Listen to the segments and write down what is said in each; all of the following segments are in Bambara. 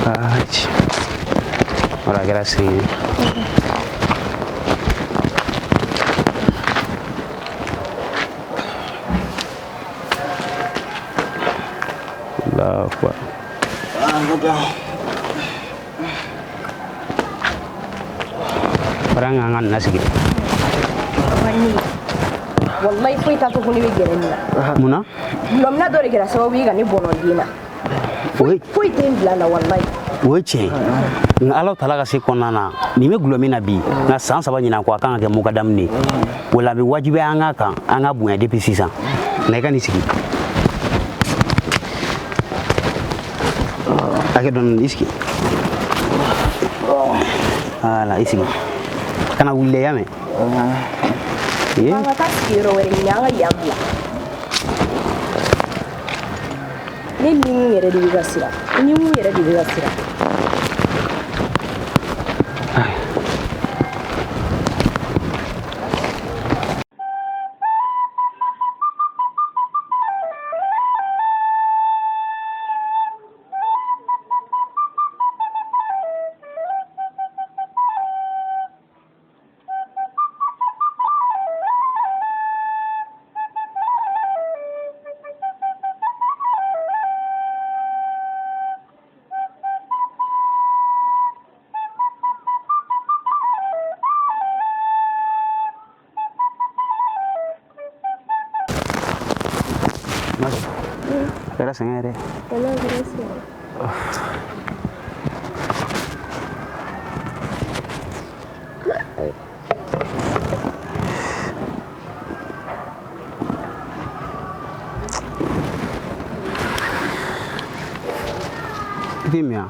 Ayi. Wala a kɛra sɛgɛn ye. Allahu akbar. Bari an k'an ka nin lasigi. Wallahi foyi t'a to ko ne bɛ gɛrɛ nin na. Mun na? Gulɔminna dɔ de kɛra sababu ye ka ne bɔnɔ den na. Foyi tɛ n bila la wallahi. O ye tiɲɛ ye, nka Ala taala ka se kɔnɔna na nin bɛ gulɔ min na bi, nka san 3 ɲinan kɔ a kan ka kɛ mukadamu de ye. O la a bɛ wajibiya an ka kan an ka bonya depuis sisan. Na i ka nin sigi. A kɛ dɔɔni, i sigi. Voilà, i sigi. Kana wuli dɛ, i y'a mɛn? An ka taa sigiyɔrɔ wɛrɛ ɲini, an ka yan bila. Ne ni mun yɛrɛ de bɛ ka siran, ni mun yɛrɛ de bɛ ka siran. Kɛra sɛgɛn yɛrɛ. I tɛ min wa?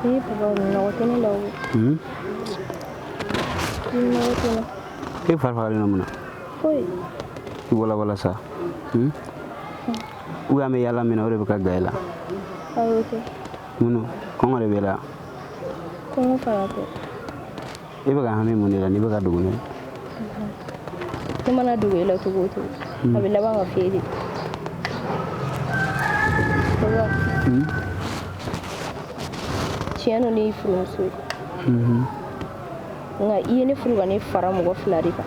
Ee papa, nɔgɔ tɛ ne la o. Nɔgɔ tɛ ne. E fari fagalen don mun na? Foyi. I walawala sa. Ou an bɛ yaala min na, o de bɛ ka ga i la. Ayi, o tɛ. Mun don? Kɔngɔ de b'e la? Kɔngɔ fana tɛ. E bɛ ka hami mun de la n'i bɛ ka dogo ne la? Ne mana dogo e la cogo o cogo, a bɛ laban ka f'e de. Papa, tiɲɛ don, ne y'i furumuso ye. Nka i ye ne furu ka ne fara mɔgɔ 2 de kan.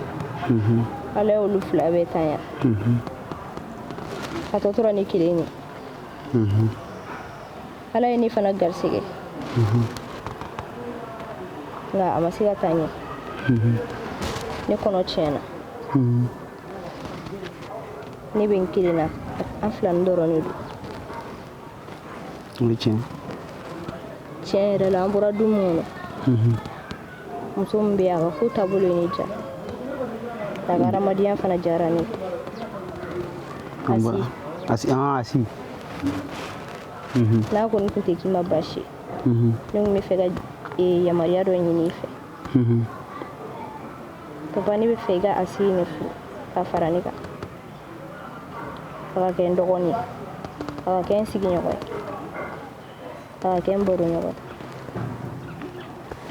Ala y'olu 2 bɛɛ tanya. A tɔ tora ne kelen ye. Ala ye ne fana garisɛgɛ. Nka a ma se ka taa ɲɛ. Ne kɔnɔ tiɲɛna. Ne bɛ n kelen na, an filanin dɔrɔn de don. O ye tiɲɛ. Tiɲɛ yɛrɛ la, an bɔra du min kɔnɔ, muso min bɛ yen, a ka ko taabolo ye ne diya, a ka hadamadenya fana diyara ne ye. Asi. Asi, ah, asi. N'a kɔni tun tɛ k'i ma baasi ye, ne tun bɛ fɛ ka yamaruya dɔ ɲini i fɛ. Papa, ne bɛ fɛ i ka Asi ne furu ka fara ne kan, a ka kɛ n dɔgɔnin ye, a ka kɛ n sigiɲɔgɔn ye, a ka kɛ n baroɲɔgɔn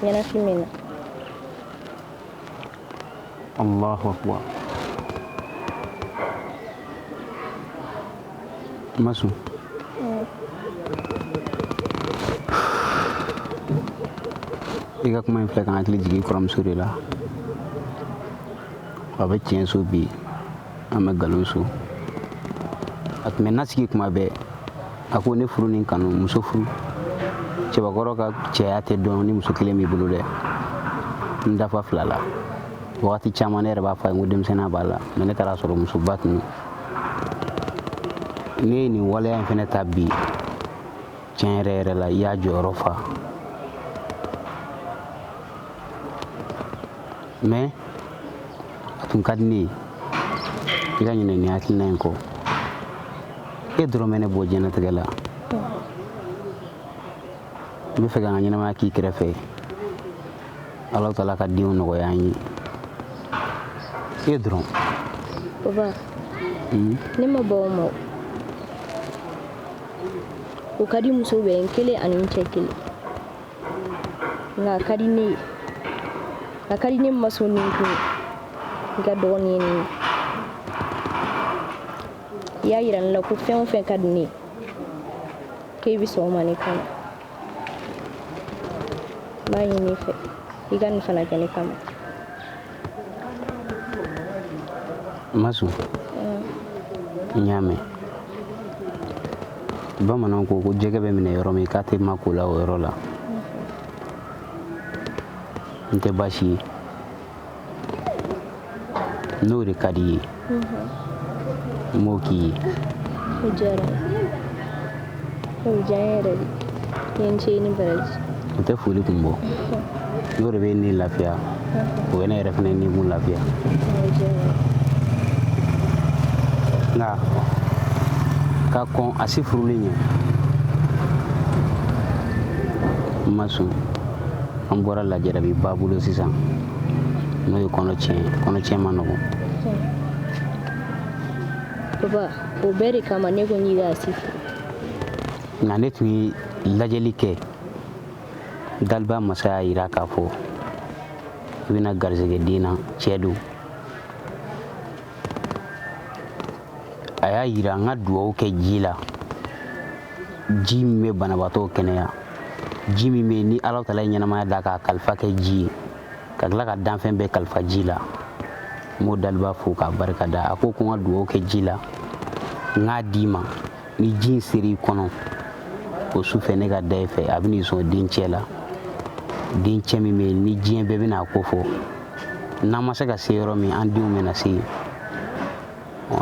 ye, ɲɛnafin bɛ n na. Allahu akbar. Masu. I ka kuma in filɛ ka n hakili jigin i kɔrɔmuso de la. A bɛ tiɲɛ so bi, an bɛ nkalon so. A tun bɛ nasigi kuma bɛɛ. A ko ne furu ni kanu, muso furu. Cɛbakɔrɔ ka cɛya tɛ dɔn ni muso kelen b'i bolo dɛ. N dafa 2 la. Wagati caman ne yɛrɛ b'a fɔ a ye ko denmisɛnninya b'a la, mais ne taara sɔrɔ musoba tun don. Ne ye nin waleya in fɛnɛ ta bi, tiɲɛ yɛrɛ yɛrɛ la, i y'a jɔyɔrɔ fa. Mais a tun ka di ne ye i ka ɲinɛ nin hakilina in kɔ. E dɔrɔn bɛ ne bɔ diɲɛlatigɛ la. N bɛ fɛ ka n ka ɲɛnamaya k'i kɛrɛfɛ. Ala taala ka denw nɔgɔya an ye. E dɔrɔn. Papa, ne ma ban o ma o. O ka di muso bɛɛ ye, n kelen ani n cɛ kelen. Nka a ka di ne ye. A ka di ne maso ni kun ye. I ka dɔgɔnin ye ne ye. I y'a yira ne la ko fɛn o fɛn ka di ne ye, k'e bɛ sɔn o ma ne kama. N b'a ɲini i fɛ i ka nin fana kɛ ne kama. Masu, n y'a mɛn. Bamananw ko ko jɛgɛ bɛ minɛ yɔrɔ min k'a tɛ ma ko la o yɔrɔ la. N tɛ baasi ye, n'o de ka di i ye, n b'o k'i ye. O diyara n ye, o bɛ diya n ye yɛrɛ de. I ye n ce, i ni baraji. O tɛ foli kun bɔ, n'o de bɛ ne lafiya, o bɛ ne yɛrɛ fana ni kun lafiya. Nka ka kɔn a si furuli ɲɛ, n ma sɔn. An bɔra lajarabi ba bolo sisan, n'o ye kɔnɔ tiɲɛ. Kɔnɔ tiɲɛ ma nɔgɔn. Papa, o bɛɛ de kama ne ko n k'i ka si furu. Nka ne tun ye lajɛli kɛ, daliba masa y'a yira k'a fɔ i bɛna garisɛgɛ den na, cɛ don. A y'a yira n ka duwawu kɛ ji la, ji min bɛ banabaatɔw kɛnɛya, ji min bɛ yen ni Ala taala ye ɲɛnamaya da k'a kalifa kɛ ji ye, ka tila ka danfɛn bɛɛ kalifa ji la. N b'o daliba fo k'a barika da. A ko ko n ka duwawu kɛ ji la, n k'a d'i ma, ni ji in ser'i kɔnɔ o su fɛ, ne ka da i fɛ, a bɛ n'i sɔn dencɛ la, dencɛ min bɛ yen ni diɲɛ bɛɛ bɛna a ko fɔ. N'an ma se ka se yɔrɔ min, an denw bɛna se yen.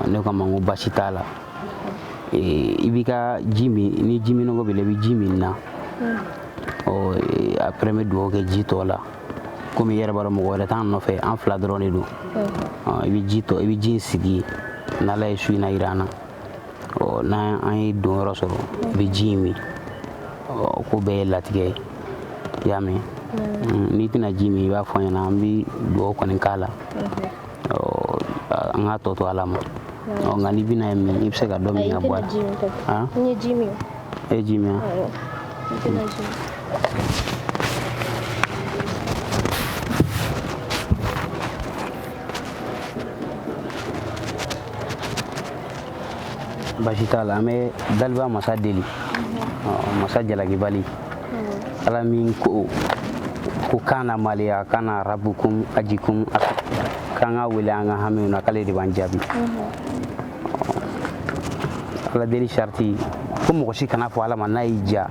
Ne ko a ma n ko baasi t'a la. I b'i ka ji min, ni ji minɔgɔ b'i la, i bɛ ji min na. Après n bɛ dugawu kɛ ji tɔ la. Komi i yɛrɛ b'a dɔn mɔgɔ wɛrɛ t'an nɔfɛ, an fila dɔrɔn de don. I bɛ ji tɔ, i bɛ ji in sigi, n'Ala ye su in na yira an na. N'an an ye don yɔrɔ sɔrɔ, i bɛ ji in min. Ko bɛɛ ye latigɛ ye, i y'a mɛn? N'i tɛna ji min, i b'a fɔ an ɲɛna, an bɛ dugawu kɔni k'a la. An k'a tɔ to Ala ma. Nka n'i bɛna min, i bɛ se ka dɔ min ka bɔ a la. N ye ji min. E ye ji min wa? Awɔ, n tɛna ji min. Baasi t'a la, an bɛ daliba masa deli, masa jalakibali, Ala min ko ko kana maliya kana rabukum ajikum, k'an ka wele an ka hamiw na, k'ale de b'an jaabi. Ala deli sariti ko mɔgɔ si kana fɔ Ala ma n'a y'i diya,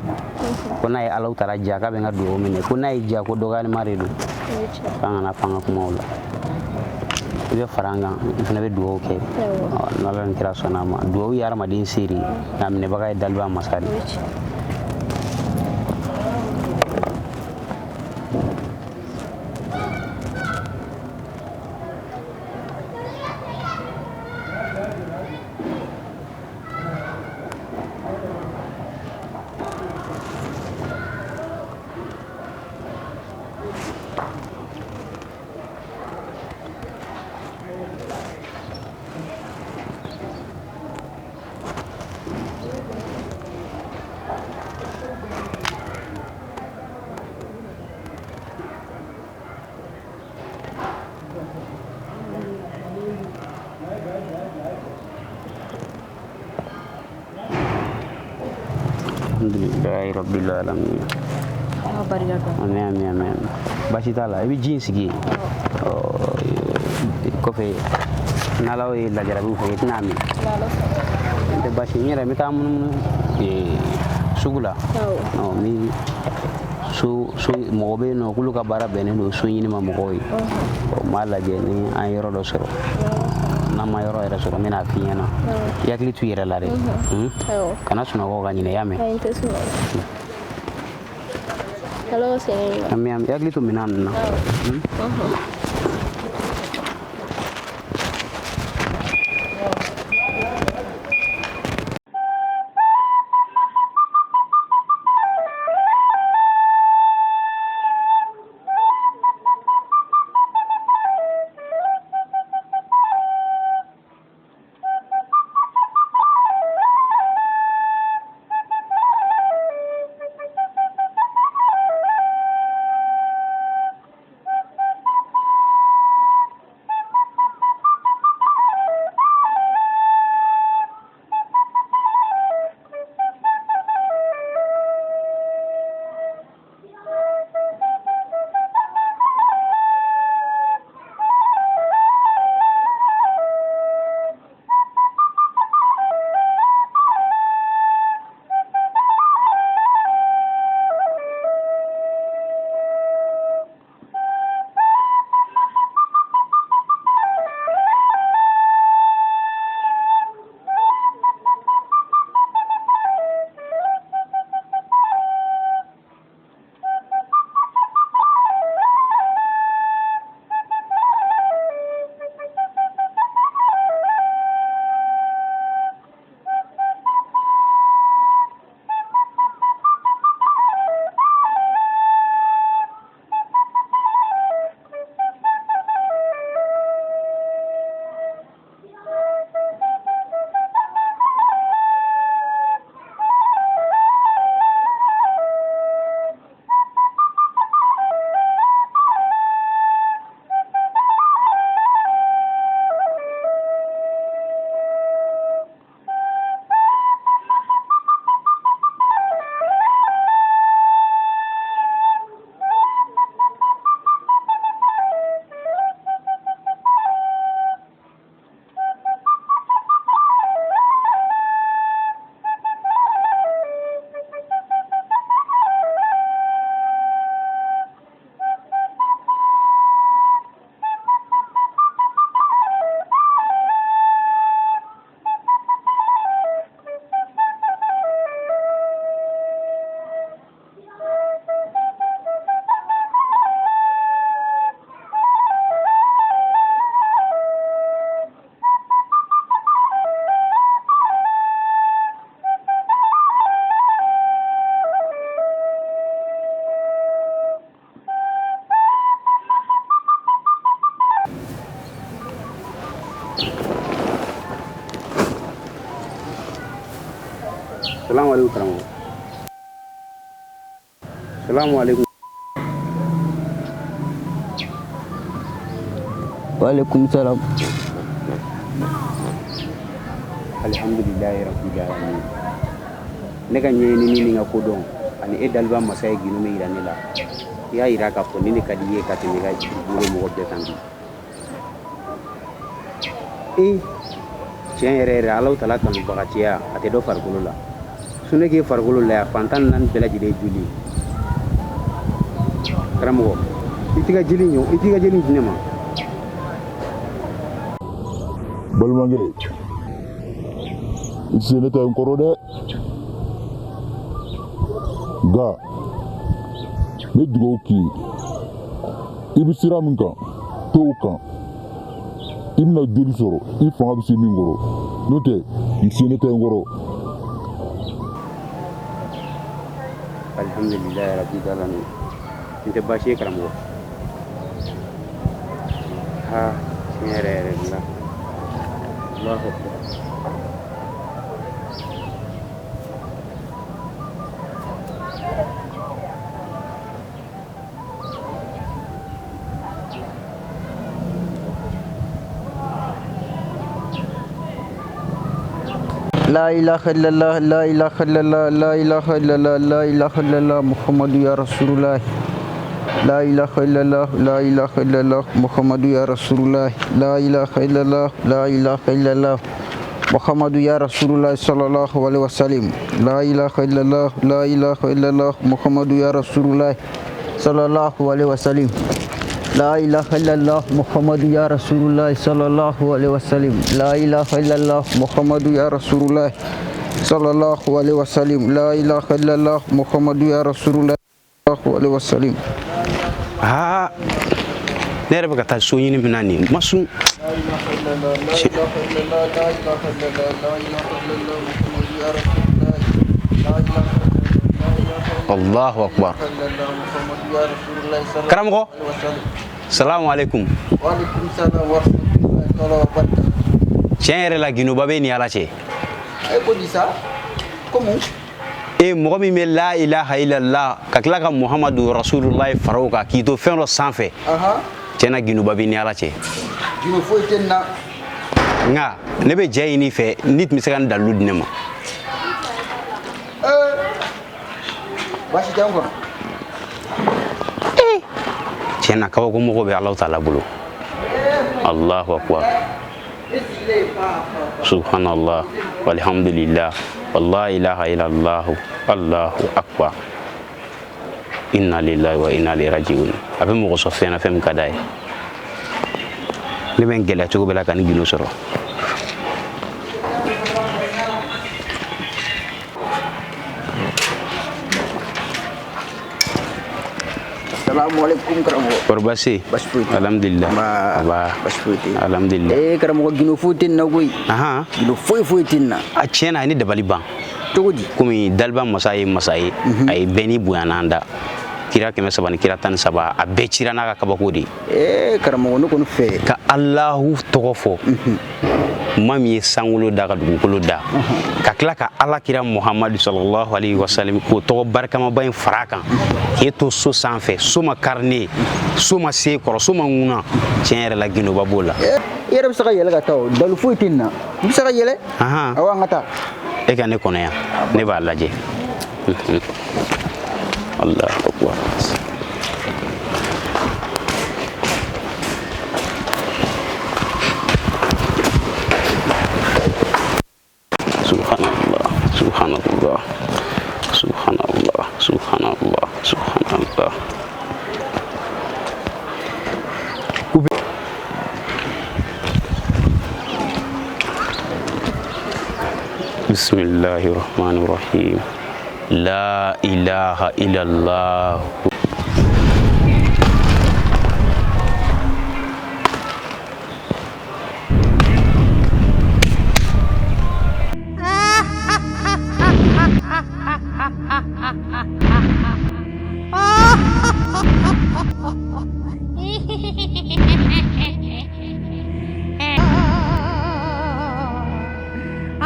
ko n'a ye Alahu taala diya k'a bɛ n ka dugawu minɛ, ko n'a y'i diya ko dɔgɔyalima de don, k'an kana fɔ an ka kumaw la. I bɛ fara an kan, i fana bɛ dugawu kɛ. N'Ala ni kira sɔnna a ma, dugawu ye hadamaden se de ye, nka minɛbaga ye daliba masa de ye. Alhamdulilayi rabbil alamin. Amin amin amin. Baasi t'a la, i bɛ ji in sigi kɔfɛ, n'Ala ye lajarabiw fɔ i tɛna min. N tɛ baasi, n yɛrɛ n bɛ taa munumunu sugu la. Ni so so mɔgɔ bɛ yen nɔ k'olu ka baara bɛnnen don so ɲini ma mɔgɔw ye. N b'a lajɛ ni an ye yɔrɔ dɔ sɔrɔ. N'an ma yɔrɔ yɛrɛ sɔrɔ, n bɛna f'i ɲɛna. I hakili t'u yɛrɛ la dɛ. Kana sunɔgɔ ka ɲinɛ, i y'a mɛn? Ayi, n tɛ sunɔgɔ. Ala ka segin ɲuman. Ami ami, i hakili to minɛn ninnu na. Salamu alaikum karamɔgɔ. Salamu alaikum. Wa alaikum salam. Alhamdulillahi rabbil alamin. Ne ka ɲɛɲinini ni n ka kodɔn ani e daliba masa ye gindo min yira ne la, i y'a yira k'a fɔ ni ne ka di i ye ka tɛmɛ i ka bolo mɔgɔ bɛɛ kan bi. Ee, tiɲɛ yɛrɛ yɛrɛ, Alahu taala kanubagatiya a tɛ dɔ farikolo la. Su ne k'e farikolo la yan, fan 14 bɛɛ lajɛlen ye joli ye. Karamɔgɔ, i t'i ka jeli ɲɔ, i t'i ka jeli di ne ma. Balimakɛ, i tɛ se ne ta in kɔrɔ dɛ, nka n bɛ dugawu k'i ye. I bɛ sira min kan, to o kan, i bɛna joli sɔrɔ i fanga bɛ se min kɔrɔ, n'o tɛ i tɛ se ne ta in kɔrɔ. Alhamdulilayi rabbil alamin. N tɛ baasi ye karamɔgɔ. Ha, tiɲɛ yɛrɛ yɛrɛ la. Allahu akbar. La ilaha illallah, la ilaha illallah, la ilaha illallah, la ilaha illallah, Muhammadu ya Rasulullah. La ilaha illallah, la ilaha illallah, Muhammadu ya Rasulullah. La ilaha illallah, la ilaha illallah, Muhammadu ya Rasulullah sallallahu alaihi wasallam. La ilaha illallah, la ilaha illallah, Muhammadu ya Rasulullah sallallahu alaihi wasallam. La ilaha illallah, Muhammadu ya Rasulullah sallallahu alaihi wasallam. La ilaha illallah, Muhammadu ya Rasulullah sallallahu alaihi wasallam. La ilaha illallah, Muhammadu ya Rasulullah sallallahu alaihi wasallam. Aa, ne yɛrɛ bɛ ka taa so ɲini min na nin ma sun. La ilaha illallah, la ilaha illallah, la ilaha illallah, la ilaha illallah, Muhammadu ya Rasulullah. La ilaha illallah, la ilaha Allahu akbar. illallah, Muhammadu ya Rasulullah sallallahu Karamɔgɔ, alaihi wasallam. salamu alaikum. Wa alaikum salam wa rahmatullahi taala wa barakatuh. Tiɲɛ yɛrɛ la, gindoba bɛ ni Ala cɛ. E ko di sa? Ko mun? E mɔgɔ min bɛ la ilaha illallah ka tila ka Muhammadu Rasulullah fara o kan k'i to fɛn dɔ sanfɛ, Aha. tiɲɛ na gindoba bɛ ni Ala cɛ. Gindo foyi tɛ nin na. Nka ne bɛ jɛ ɲini i fɛ n'i tun bɛ se ka nin dalilu di ne ma. Ee, baasi tɛ n kɔnɔ. Tiɲɛ na kabako mɔgɔ bɛ Alahu taala bolo. Allahu akbar. Subhanallah walhamdulillah wala ilaha illallah Allahu akbar. Inna lillahi wa inna ilaihi raji'un. A bɛ mɔgɔ sɔn fɛn na, fɛn min ka d'a ye. Ne bɛ n gɛlɛya cogo bɛɛ la ka nin gindo sɔrɔ. Salamu alaikum karamɔgɔ. Kɔri baasi tɛ? Baasi foyi tɛ. Alhamdulillah. Nba. Aba. Baasi foyi tɛ. Alhamdulillah. Ee karamɔgɔ, gindo foyi tɛ nin na koyi. Ahan. Gindo foyi foyi tɛ nin na. A tiɲɛ na a ye ne dabali ban. Cogo di? Komi daliba masa ye masa ye, a ye bɛɛ ni bonya n'an da. Kira 300 ni kira 13, a bɛɛ cira n'a ka kabako de ye. Ee karamɔgɔ, ne kɔni fɛ. Ka Alahu tɔgɔ fɔ, ma min ye sankolo da ka dugukolo da, ka tila ka Ala kira Muhamadu sallallahu alaihi wasallam k'o tɔgɔ barikamaba in fara a kan, k'e to so sanfɛ, so ma kari ne ye, so ma se kɔrɔ, so ma ŋuna, tiɲɛ yɛrɛ la gindoba b'o la. Ee, i yɛrɛ bɛ se ka yɛlɛ ka taa o. Dalu foyi tɛ nin na. I bɛ se ka yɛlɛ? Ahan. Awɔ, an ka taa. E ka ne kɔnɔ yan, ne b'a lajɛ. Allahu akbar. Subhanallah, subhanallah, subhanallah, subhanallah, subhanallah. Coupe. Bismillahirrahmanirrahim. La ilaha illallah.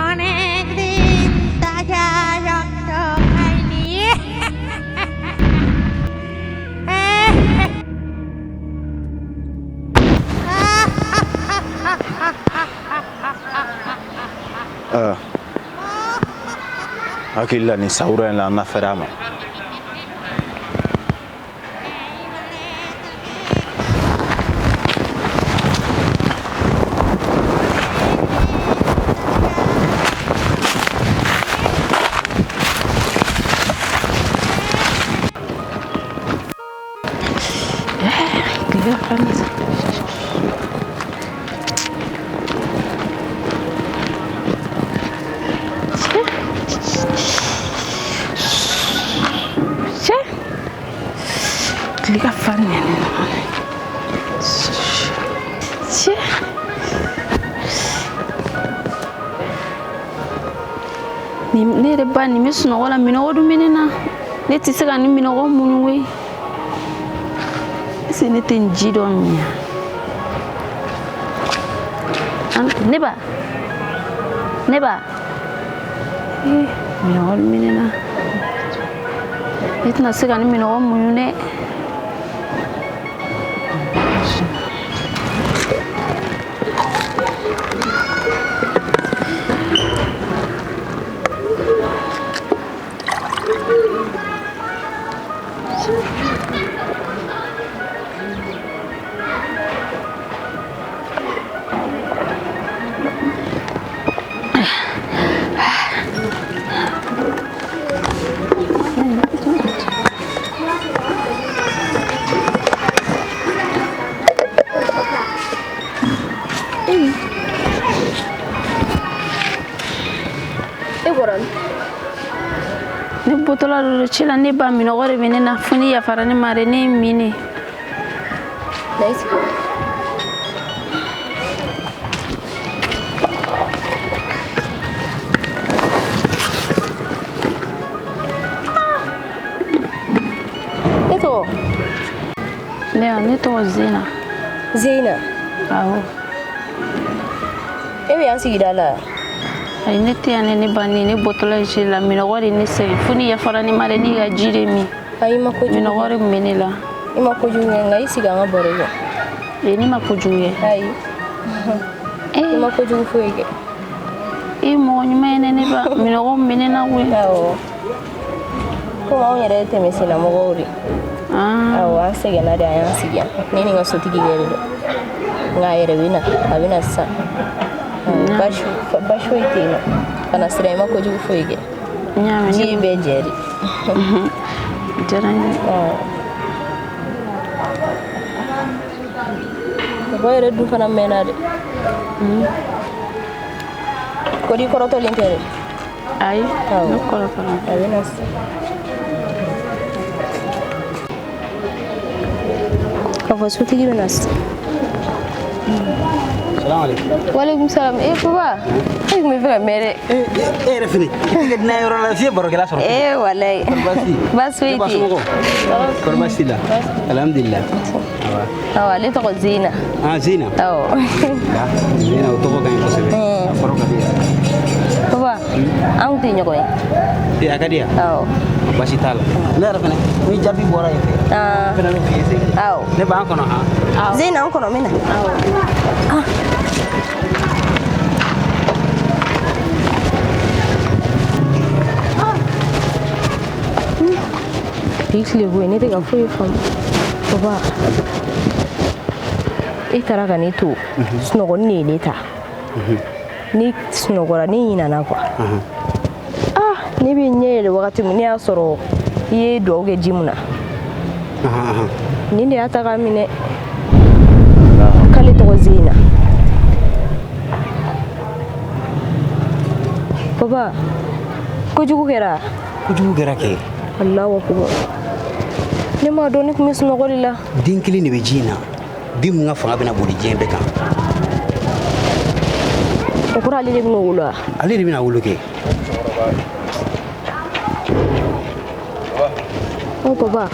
অনেক দিন তাজা। Hakili la nin sawura in la an na fɛrɛ a ma. Tile ka farin ne na. Cɛ. Ne yɛrɛ ba nin bɛ sunɔgɔ la, minɔgɔ dun bɛ ne na. Ne tɛ se ka nin minɔgɔ muɲu koyi. Est-ce que ne tɛ nin ji dɔ min yan? Ne ba. Ne ba. Ee, minɔgɔ dun bɛ ne na. Ne tɛna se ka nin minɔgɔ muɲu dɛ. E bɔra min? Ne bɔtɔla dɔ ci la, ne ba minɔgɔ de bɛ ne na, fo ni yafara ne ma dɛ, ne ye min de. Na i sigi. E tɔgɔ? Ne tɔgɔ Zena. Zena? Awɔ. E bɛ yan sigida la? Ayi, ne tɛ yan ne ba, ne bɔtɔla ji la, minɔgɔ de ne sɛgɛn, fo ni yafara ne ma dɛ, ne ka ji de min. Ayi, i ma kojugu. Minɔgɔ de tun bɛ ne la. I ma kojugu kɛ, nka i sigi an ka baro kɛ. Ee, ne ma kojugu kɛ. Ayi. I ma kojugu foyi kɛ. E mɔgɔ ɲuman ye ne ba, minɔgɔ tun bɛ ne na koyi. Awɔ. Komi anw yɛrɛ ye tɛmɛsennamɔgɔw de. Awɔ, an sɛgɛnna de, an y'an sigi yan. Ne ni n ka sotigi kɛ de don. Nka a yɛrɛ bɛ na, a bɛ na sisan. Baasi foyi tɛ yen nɔ. Kana siran, i ma kojugu foyi kɛ. Ji in bɛɛ jɛ de. Diyara n ye. Mɔgɔ yɛrɛ dun fana mɛnna dɛ. Kɔdi kɔrɔtɔlen tɛ dɛ. Ayi, ne kɔrɔtɔlen. A bɛ na sisan. K'a fɔ sotigi bɛ na sisan. Waleykum salam. E papa, e tun bɛ fɛ ka mɛn dɛ. E yɛrɛ fɛnɛ, i tɛ kɛ dunan yɔrɔ la f'i ye barokɛla sɔrɔ. Ee walayi. Baasi foyi tɛ yen. Kɔri baasi t'i la? Alhamdulillah. Awɔ, ale tɔgɔ Zena. Ah, Zena. Awɔ. Zena, o tɔgɔ ka ɲi kosɛbɛ. A kɔrɔ ka di yan. Papa, anw tɛ ɲɔgɔn ye. Ee, a ka di yan? Awɔ. Baasi t'a la. Ne yɛrɛ fɛnɛ, ni jaabi bɔra yen fɛ. Ah. Ne fɛnɛ b'o f'i ye segin. Awɔ. Ne b'an kɔnɔ han. Zena, an kɔnɔ, n bɛ na. Awɔ. Ah. Bi tile ko ye, ne tɛ ka foyi faamu. Papa, e taara ka ne to sunɔgɔni de ye ne ta. Ne sunɔgɔra, ne ɲinana quoi. Ah, ne bɛ ɲɛ yɛlɛ wagati min, ne y'a sɔrɔ i ye duwawu kɛ ji mun na. Nin de y'a ta k'a minɛ. K'ale tɔgɔ Zena. Papa, kojugu kɛra? Kojugu kɛra kɛ. Alahu akubar. Ne m'a dɔn, ne tun bɛ sunɔgɔ de la. Den kelen de bɛ ji in na. Den min ka fanga bɛna boli diɲɛ bɛɛ kan. O kɔrɔ ale de bɛna wolo wa? Ale de bɛna wolo kɛ. O papa,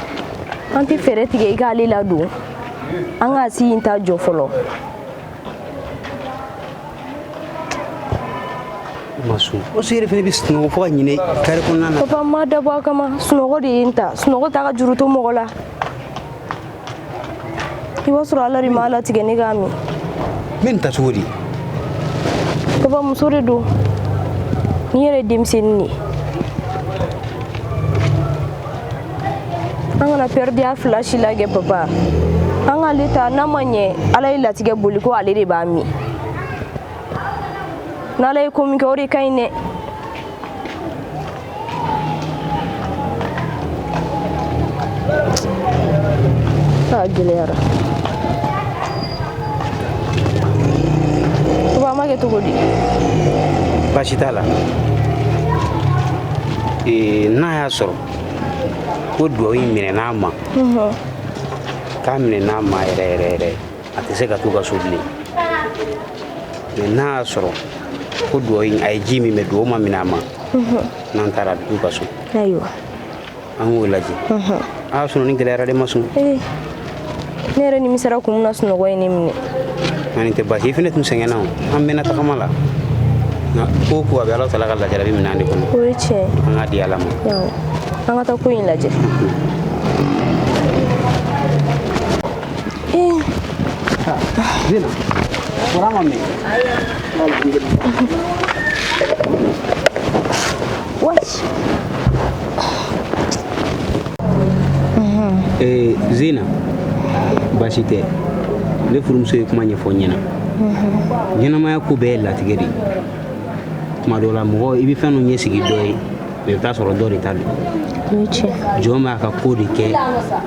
an tɛ fɛɛrɛ tigɛ i k'ale ladon. An ka si in ta jɔ fɔlɔ. Ma sun. O so yɛrɛ fɛnɛ bɛ sunɔgɔ fo ka ɲinɛ kare kɔnɔna na. Papa, n ma dabɔ a kama. Sunɔgɔ de ye n ta. Sunɔgɔ t'a ka juru to mɔgɔ la. I b'a sɔrɔ Ala de ma Ala tigɛ ne k'a min. N bɛ nin ta cogo di? Papa, muso de don. Ni yɛrɛ ye denmisɛnnin de ye. An kana pɛridiya fila si lajɛ papa. An k'ale ta, n'a ma ɲɛ Ala ye latigɛ boli ko ale de b'a min. N'Ala ye ko min kɛ o de ka ɲi dɛ. A gɛlɛyara. Papa, an b'a kɛ cogo di? Baasi t'a la. N'a y'a sɔrɔ ko duwawu in minɛn'a ma, k'a minɛn'a ma yɛrɛ yɛrɛ yɛrɛ, a tɛ se ka t'u ka so bilen. Mais n'a y'a sɔrɔ ko duwawu in a ye ji min mɛ duwawu ma minɛ a ma, n'an taara a bɛ t'u ka so. Ayiwa. An k'o lajɛ. Aa sunɔni gɛlɛyara dɛ Masun. Ne yɛrɛ nimisara kun min na sunɔgɔ ye ne minɛ. Nka nin tɛ baasi ye, i fɛnɛ tun sɛgɛnna o, an mɛnna tagama la. Nka ko o ko a bɛ Ala tala ka lajarabi minɛn de kɔnɔ. O ye tiɲɛ ye. An k'a di Ala ma. Awɔ. An ka taa ko in lajɛ. Zina, kuran ma mɛn. Wesh. Zina, baasi tɛ. Ne furumuso ye kuma ɲɛfɔ n ɲɛna. Ɲɛnamaya ko bɛɛ ye latigɛ de ye. Tuma dɔw la mɔgɔ i bɛ fɛn dɔ ɲɛsigi dɔ ye, mais i bɛ taa sɔrɔ dɔ de ta don. Jɔn b'a ka ko de kɛ,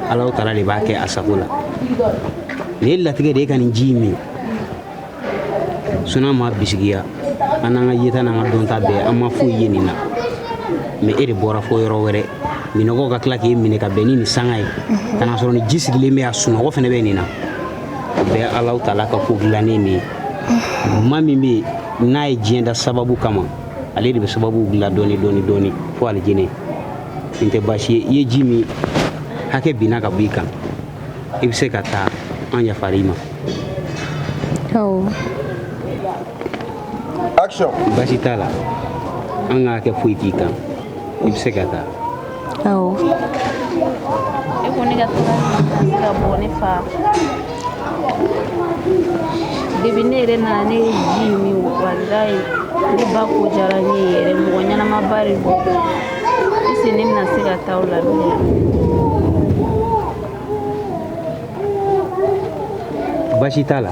Alahu taala de b'a kɛ a sago la. Nin ye latigɛ de ye ka nin ji in min. Sinon an m'a bisigiya, an n'an ka yeta n'an ka dɔnta bɛɛ, an ma foyi ye nin na. Mais e de bɔra fo yɔrɔ wɛrɛ, minɔgɔ ka tila k'e minɛ ka bɛn ni nin sanga ye, ka n'a sɔrɔ nin ji sigilen bɛ yan, sunɔgɔ fɛnɛ bɛ nin na. O bɛɛ ye Alahu taala ka ko dilannen de ye. Maa min bɛ yen n'a ye diɲɛ da sababu kama, ale de bɛ sababu dilan dɔɔni dɔɔni dɔɔni fo alijinɛ. Nin tɛ baasi ye, i ye ji min hakɛ binna ka bɔ i kan, i bɛ se ka taa, an yafara i ma. Awɔ. Action. Baasi t'a la, an ka hakɛ foyi t'i kan, i bɛ se ka taa. Awɔ. E ko ne ka taga se ka bɔ ne fa. Depuis ne yɛrɛ nana ne ye ji min, walayi ne ba ko diyara ne ye yɛrɛ, mɔgɔ ɲɛnamaba de don. Est-ce que ne bɛna se ka taa o la bilen? Baasi t'a la,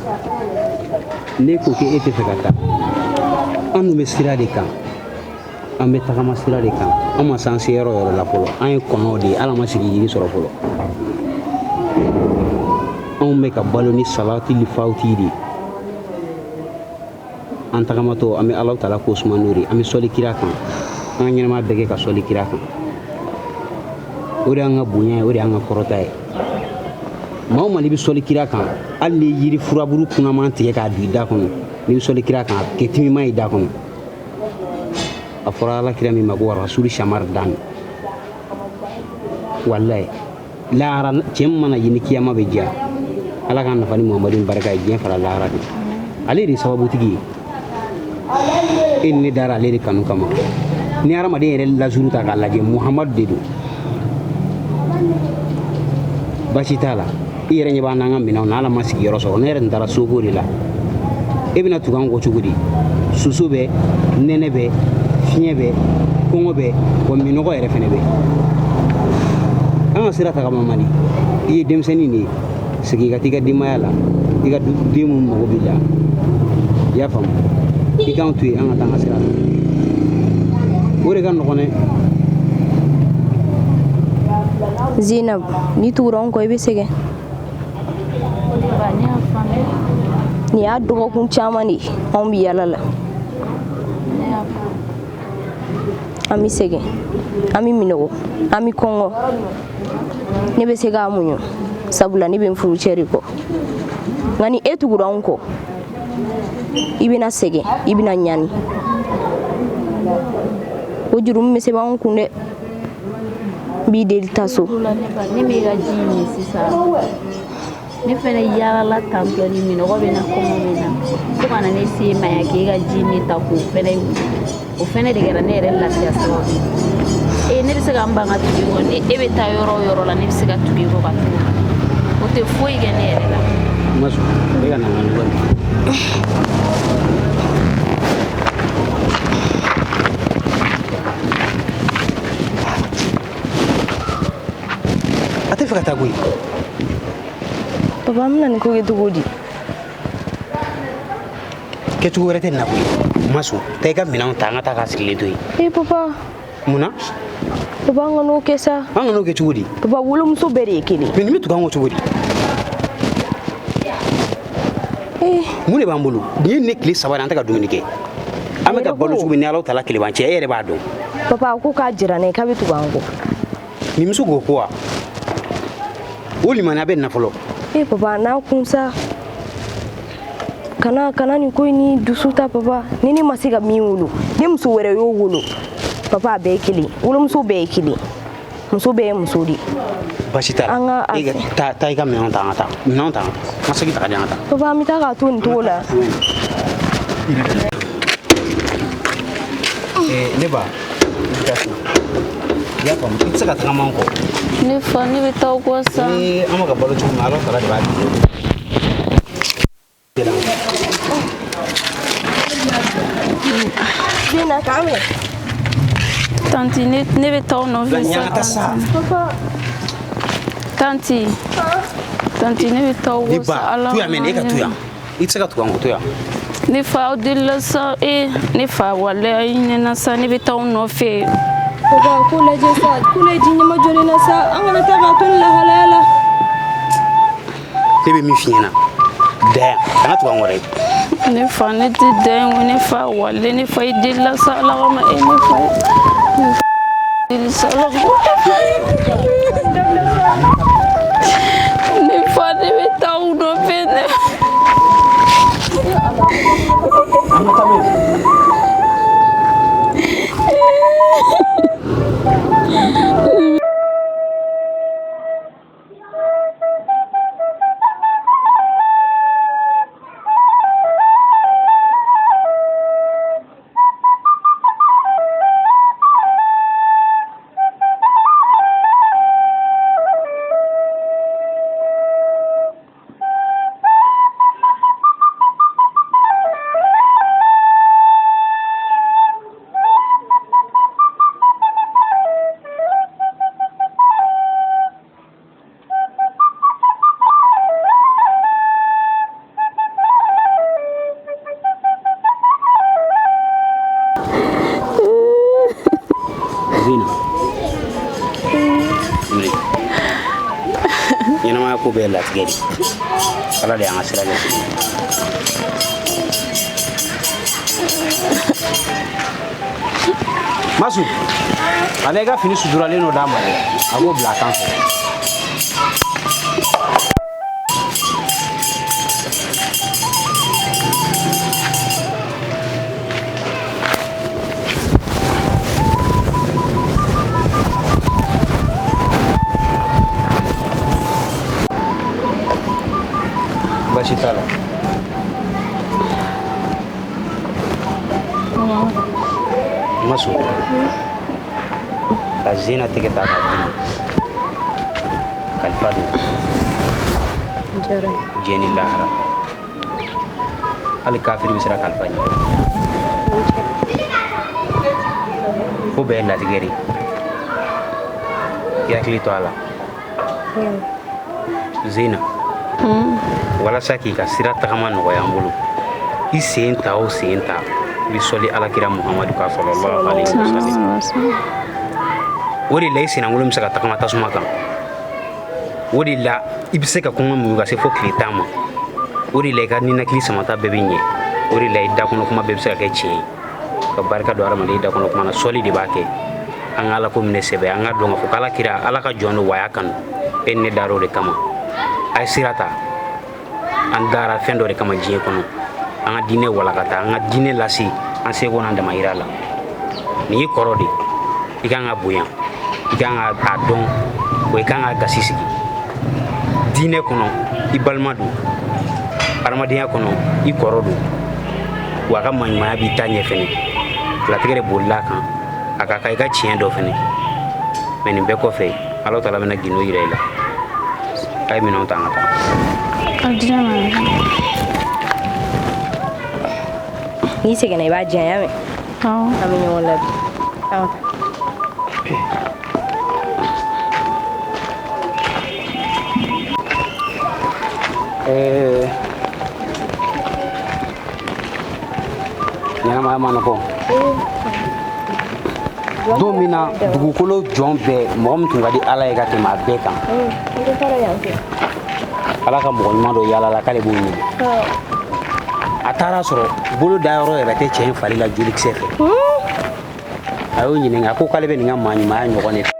ne ko k'e tɛ fɛ ka taa, an dun bɛ sira de kan, an bɛ tagama sira de kan, an ma s'an se yɔrɔ yɔrɔ la fɔlɔ, an ye kɔnɔw de ye, Ala ma sigi yiri sɔrɔ fɔlɔ. Anw bɛ ka balo ni salati ni fawuti de ye. An tagamatɔ an bɛ Alahu taala ko suma n'o de ye, an bɛ sɔli kira kan, an ka ɲɛnamaya bɛɛ kɛ ka sɔli kira kan. O de y'an ka bonya ye, o de y'an ka kɔrɔta ye. Maa o maa n'i bɛ sɔli kira kan, hali ni yiri furaburu kunaman tigɛ k'a don i da kɔnɔ, n'i bɛ sɔli kira kan, a kɛ timima ye i da kɔnɔ. A fɔra Ala kira min ma ko rasuli shamar dan. Walayi, lahara cɛ min mana ye ni kiyama bɛ diya, Ala k'an nafa ni Muhamadu barika ye diɲɛ fara lahara kan. Ale de ye sababutigi ye. E ni ne dara ale de kanu kama. Ni hadamaden yɛrɛ lazuru ta k'a lajɛ, Muhamadu de don. Baasi t'a la, i yɛrɛ ɲɛ b'an n'an ka minɛnw na, Ala ma sigiyɔrɔ sɔrɔ. Ne yɛrɛ tun taara soko de la. E bɛna tugu an kɔ cogo di? Soso bɛ, nɛnɛ bɛ, fiɲɛ bɛ, kɔngɔ bɛ, wa minɔgɔ yɛrɛ fɛnɛ bɛ. An ka sira tagama man di. I ye denmisɛnnin de ye, segin ka t'i ka denbaya la, i ka den mun mago b'i la. I y'a faamu? I k'an to yen, an ka taa an ka sira la. O de ka nɔgɔn dɛ. Zinab, n'i tugura anw kɔ i bɛ sɛgɛn. Nin y'a dɔgɔkun caman de ye anw bɛ yaala la. An bɛ sɛgɛn, an bɛ minɔgɔ, an bɛ kɔngɔ. Ne bɛ se k'a muɲu, sabula ne bɛ n furucɛ de kɔ. Nka ni e tugura anw kɔ, i bɛna sɛgɛn, i bɛna ɲani. O jurumu bɛ sɛbɛn anw kun dɛ. N b'i deli taa so. Ne m'e ka ji min sisan. Ne fɛnɛ yaalala tantɔ ni minɔgɔ bɛ na, kɔngɔ bɛ na, fo ka na ne se e ma yan k'e ka ji min ta k'o fɛnɛ min. O fɛnɛ de kɛra ne yɛrɛ lafiya sababu ye. Ne bɛ se ka n ban ka tugu i kɔ, ni e bɛ taa yɔrɔ o yɔrɔ la, ne bɛ se ka tugu i kɔ ka tugu. O tɛ foyi kɛ ne yɛrɛ la. Masu, e ka na n ka ɲɔgɔn. Tɛ fɛ ka taa koyi. Papa, an bɛna nin ko kɛ cogo di? Kɛcogo wɛrɛ tɛ nin na koyi. Masu, taa i ka minɛnw ta, an ka taa k'a sigilen to yen. Ee papa. Mun na? Papa, an kan'o kɛ sa. An kan'o kɛ cogo di? Papa, wolomuso bɛɛ de ye kelen. Mais nin bɛ tugu an kɔ cogo di? Mun de b'an bolo? Nin ye ne tile 3 de an tɛ ka dumuni kɛ. An bɛ ka balo cogo min ni Alahu taala keleban cɛ, e yɛrɛ b'a dɔn. Papa, a ko k'a jira ne k'a bɛ tugu an kɔ. Nin muso k'o ko wa? O limaniya bɛ nin na fɔlɔ. Ee papa, n'a kun sa. Kana nin ko in ni dusu ta papa. Ni ne ma se ka min wolo, ni muso wɛrɛ y'o wolo, papa, a bɛɛ ye kelen. Wolomuso bɛɛ ye kelen. Muso bɛɛ ye muso de ye. Baasi t'a la. An ka a E ka taa i ka minɛnw ta, an ka taa. Minɛnw ta, an ka segin ta ka di, an ka taa. Papa, an bɛ taa k'a to nin cogo la. Ne ba, i bɛ taa so. I y'a faamu, i tɛ se ka tagama an kɔ. Ne fa, ne bɛ taa aw kɔ sa. Ee, an bɛ ka balo cogo min na, Ala taala de b'a di. Zena, k'an minɛ. Tanti, ne bɛ taa aw nɔfɛ sa. Papa. Tanti. Tanti, ne bɛ taa aw kɔ sa. Ne ba, to yan mɛ, e ka to yan. I tɛ se ka tugu an kɔ, to yan. Ne fa, aw delila sa. Ee, ne fa, walayi, aw hinɛna sa, ne bɛ taa aw nɔfɛ. Papa, ko lajɛ sa, ko lajɛ ji ɲɛma jɔlen na sa, an kana taa k'a to nin lahalaya la. Ne bɛ min f'i ɲɛna, da yan, kana tugu an kɔ dɛ. Ne fa, ne tɛ da yan ko ne fa, walayi, ne fa, i delila sa, Ala kama, e ne fa. Ne fa, deli sa, Ala kama. Ne fa, ne bɛ taa aw nɔfɛ dɛ. An ka taa n'o ye. Ɲɛnamaya ko bɛɛ latigɛ de. Ala de y'an ka sira kɛ. Masu, ale ka fini suturalen dɔ d'a ma dɛ, a k'o bila a kan fɛ. Baasi t'a la. Masu, ka Zena tɛgɛ ta k'a d'i ma. Kalifa don. Diɲɛ ni lahara. Hali kafiri bɛ siran kalifa ɲɛ. Ko bɛɛ ye latigɛ de ye. I hakili to a la. Zena. Walasa k'i ka sira tagama nɔgɔya an bolo, i sen ta o sen ta, i bɛ sɔli Alakira Muhamadu kan sallallahu alaihi wasallam. O de la i sennankolo bɛ se ka tagama tasuma kan. O de la i bɛ se ka kɔngɔ muɲu ka se fo tile 10 ma. O de la i ka ninakili samata bɛɛ bɛ ɲɛ. O de la i da kɔnɔ kuma bɛɛ bɛ se ka kɛ tiɲɛ ye. Ka barika don hadamaden da kɔnɔ kuma na, sɔli de b'a kɛ. An ka Ala ko minɛ sɛbɛ, an ka dɔn k'a fɔ k'Ala kira, Ala ka jɔn don, wa a y'a kanu. E ni ne dar'o de kama. A ye sira ta. An dara fɛn dɔ de kama diɲɛ kɔnɔ. An ka diinɛ walakata, an ka diinɛ lase an seko n'an damayira la. Nin y'i kɔrɔ de ye. I kan ka bonya, i kan ka a dɔn, wa i kan ka gasi sigi. Diinɛ kɔnɔ, i balima don. Adamadenya kɔnɔ, i kɔrɔ don. Wa a ka maɲumanya b'i ta ɲɛ fɛnɛ. Latigɛ de bolila a kan. A ka kan i ka tiɲɛ dɔ fɛnɛ. Mais nin bɛɛ kɔfɛ, Ala taala bɛna gindo yira i la. A ye minɛnw ta, an ka taa. A di ne ma. N'i seginna i b'a diyan, y'a mɛn? Awɔ. An bɛ ɲɔgɔn labi. An ka taa. Ɛɛ, ɲɛnamaya ma nɔgɔn. Don min na dugukolo jɔn bɛɛ, mɔgɔ min tun ka di Ala ye ka tɛmɛ a bɛɛ kan, Ala ka mɔgɔ ɲuman dɔ yaala la k'ale b'o ɲini. A taara sɔrɔ bolo dayɔrɔ yɛrɛ tɛ cɛ in fari la jolikisɛ fɛ. A y'o ɲininka, ko k'ale bɛ nin ka maa ɲumanya ɲɔgɔn de fɛ.